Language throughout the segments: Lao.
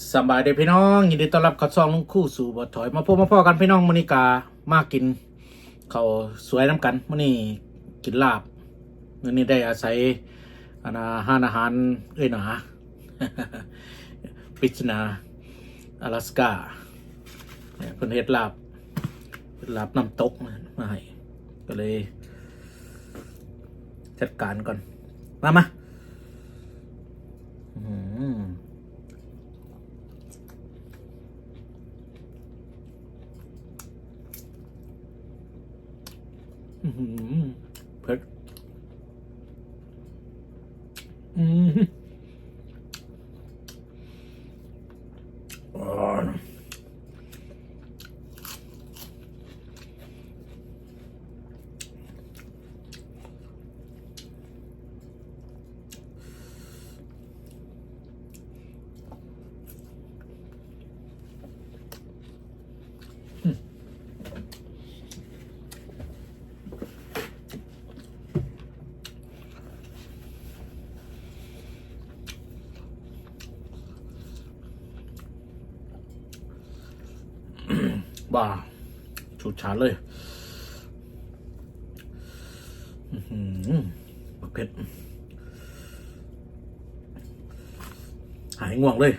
ສະບາຍດີພີ່ນ້ອງ, ຍິນດີຕ້ອນຮັບເຂົ້າຊ່ອງລຸງຄູສູ່ບໍ່ຖອຍ. ມາພົບມາພໍ້ກັນພີ່ນ້ອງ, ມື້ນີ້ກະມາກິນເຂົ້າສວຍນຳກັນ. ມື້ນີ້ກິນລາບ, ມື້ນີ້ໄດ້ອາໄສ ອັນນ່າ ຮ້ານອາຫານເອື້ອຍໜາ ປຣິດສະໜາອາລາສກາ ເພິ່ນເຮັດລາບ ເຮັດລາບນ້ຳຕົກມາໃຫ້ ກໍເລີຍຈັດການກ່ອນ. ມາ ມາ. ອືມ ອືມ ເຜັດ. ອືມ ບາ ຊຸດຊາດເລີຍ. ອືມ ບັກເຜັດ ຫາຍງ່ວງເລີຍ.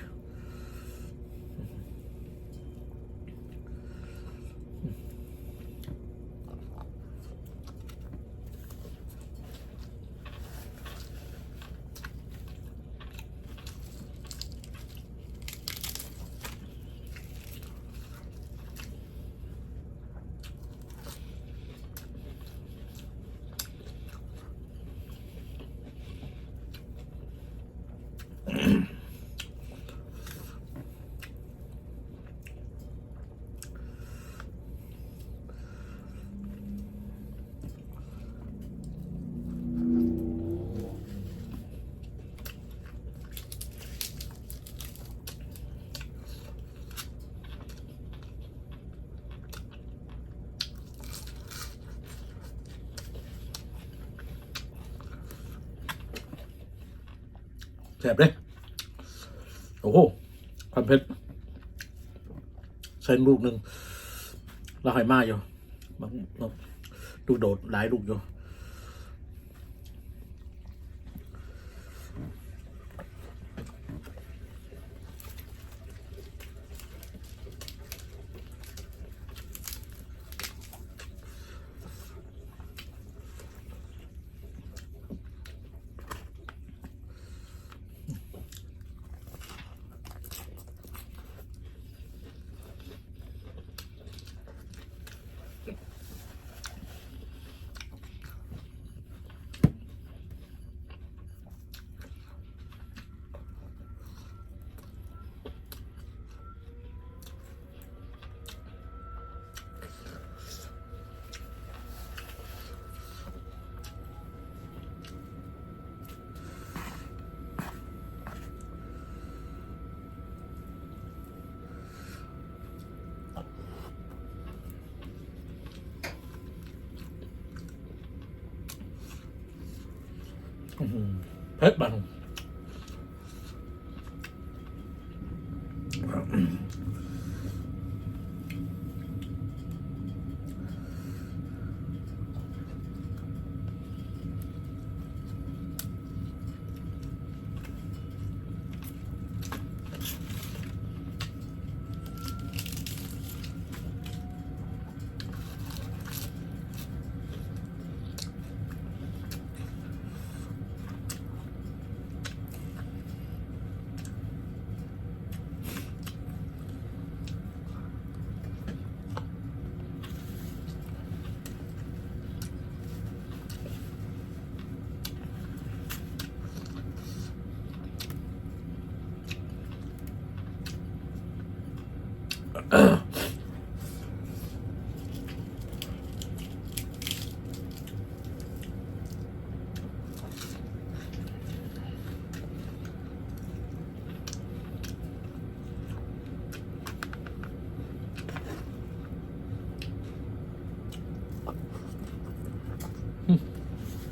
ແຊບເດ້. ໂອ້ໂຫ ຄວາມເຜັດ ໃສ່ລູກໜຶ່ງ ລາວໃຫ້ມາຢູ່ ບັກ ບັກ ລູກໂດດຫຼາຍລູກຢູ່. ອືມ ເຜັດບາດນີ້.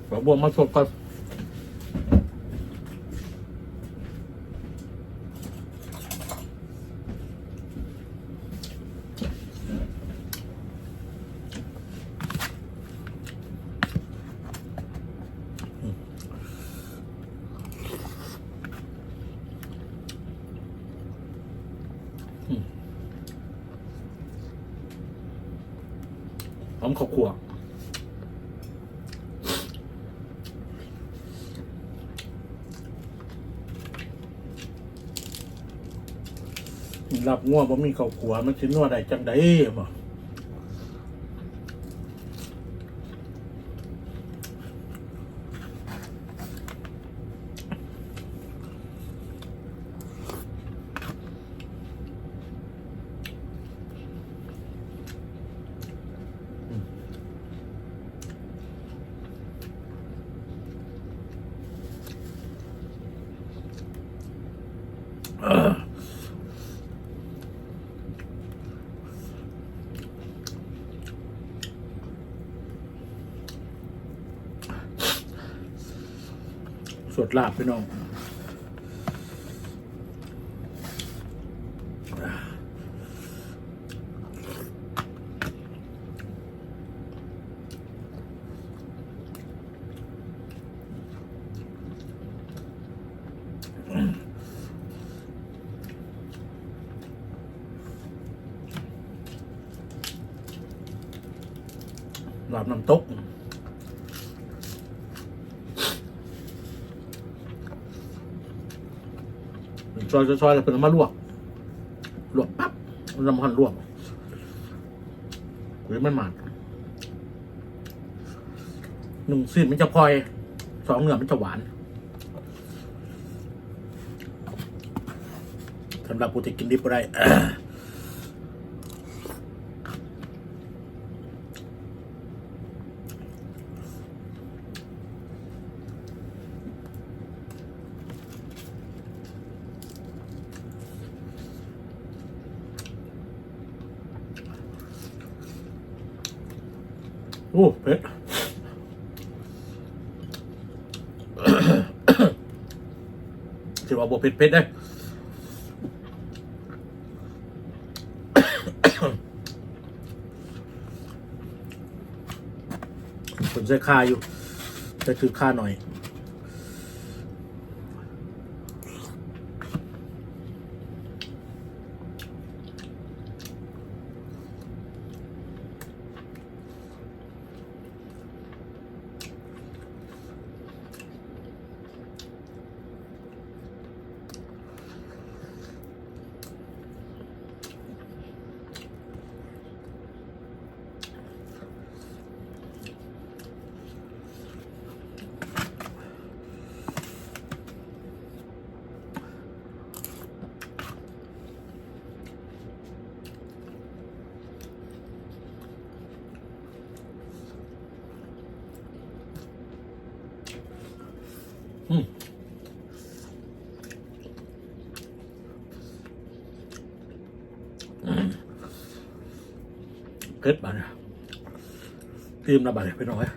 ເອົາບວກມາສົດກ່ອນ. ອືມ ຫອມເຂົ້າຂົ້ວ. ລາບງົວບໍ່ມີເຂົ້າຂົ້ວ ມັນຊິນົວໄດ້ຈັ່ງໃດບໍ? ສວດລາບ ພີ່ນ້ອງ. ລາບນ້ຳຕົກ ຊອຍໆ ແລ້ວເພິ່ນເອົາມາລວກ ລວກປັບ ນ້ຳຮ້ອນລວກ ເອີ ມັນມາດ ໜຶ່ງ ຊີ້ນມັນຈະພອຍ ສອງ ເນື້ອມັນຈະຫວານ. ສຳລັບຜູ້ທີ່ກິນດິບບໍ່ໄດ້ ໂອ້ ເຜັດ ຊິວ່າບໍ່ເຜັດ ເຜັດເດ້. ເພິ່ນໃສ່ຂ່າຢູ່ ແຕ່ຄືຂ່າໜ້ອຍ. ອືມ ເຜັດບາດນີ້ ອີ່ມລະບາດນີ້ ພີ່ນ້ອງເອີຍ.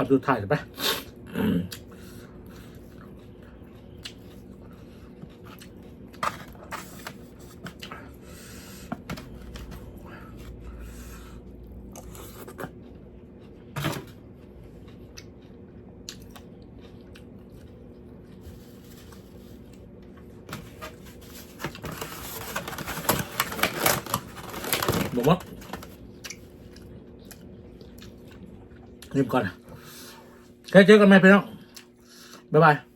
ຄຳສຸດທ້າຍ ໄປ. ບໍ່ໝົດ ອີ່ມກ່ອນ ແລ້ວເຈີກັນໃໝ່ ພີ່ນ້ອງ ບາຍບາຍ.